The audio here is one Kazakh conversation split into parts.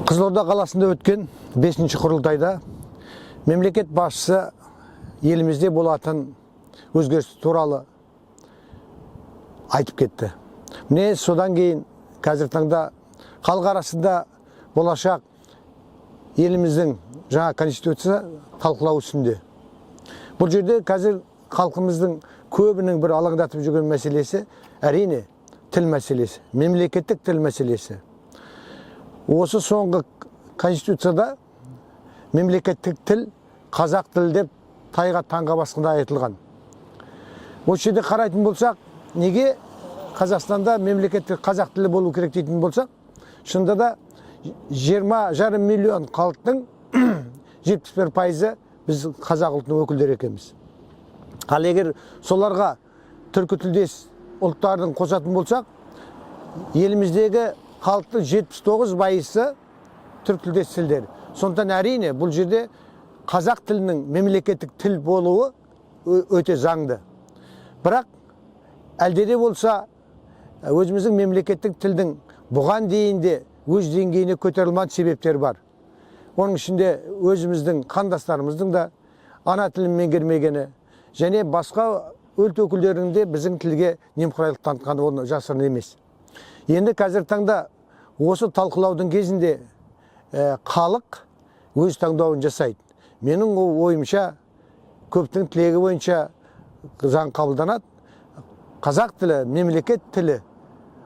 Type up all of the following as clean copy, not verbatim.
Қызылорда қаласында өткен бесінші құрылтайда мемлекет басшысы елімізде болатын өзгеріс туралы айтып кетті. Міне, содан кейін қазіргі таңда халық арасында болашақ еліміздің жаңа конституция талқылау үстінде. Бұл жерде қазір халқымыздың көбінің бір алаңдатып жүрген мәселесі, әрине, тіл мәселесі, мемлекеттік тіл мәселесі. Осы соңғы конституцияда мемлекеттік тіл қазақ тілі деп тайға таңға басқандай айтылған. Осы жерде қарайтын болсақ, неге Қазақстанда мемлекеттік қазақ тілі болу керек дейтін болсақ, шынында да 20,5 миллион халықтың 71%-ы біз қазақ ұлтының өкілдері екенбіз. Ал егер соларға түркі тілдес ұлттардың қосатын болсақ, еліміздегі халықтың 79%-ы түркі тілдес тілдер. Сондықтан, әрине, бұл жерде қазақ тілінің мемлекеттік тіл болуы өте заңды. Бірақ әлде де болса өзіміздің мемлекеттік тілдің бұған дейін де өз деңгейіне көтерілмеген себептер бар. Оның ішінде өзіміздің қандастарымыздың да ана тілін меңгермегені және басқа ұлт өкілдерінің де біздің тілге немқұрайлық танытқаны, оны жасырын емес. Енді қазіргі таңда осы талқылаудың кезінде халық өз таңдауын жасайды. Менің ойымша, көптің тілегі бойынша заң қабылданады. Қазақ тілі мемлекет тілі,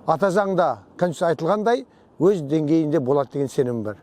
ата заңда, конституция айтылғандай, өз деңгейінде болады деген сенімім бар.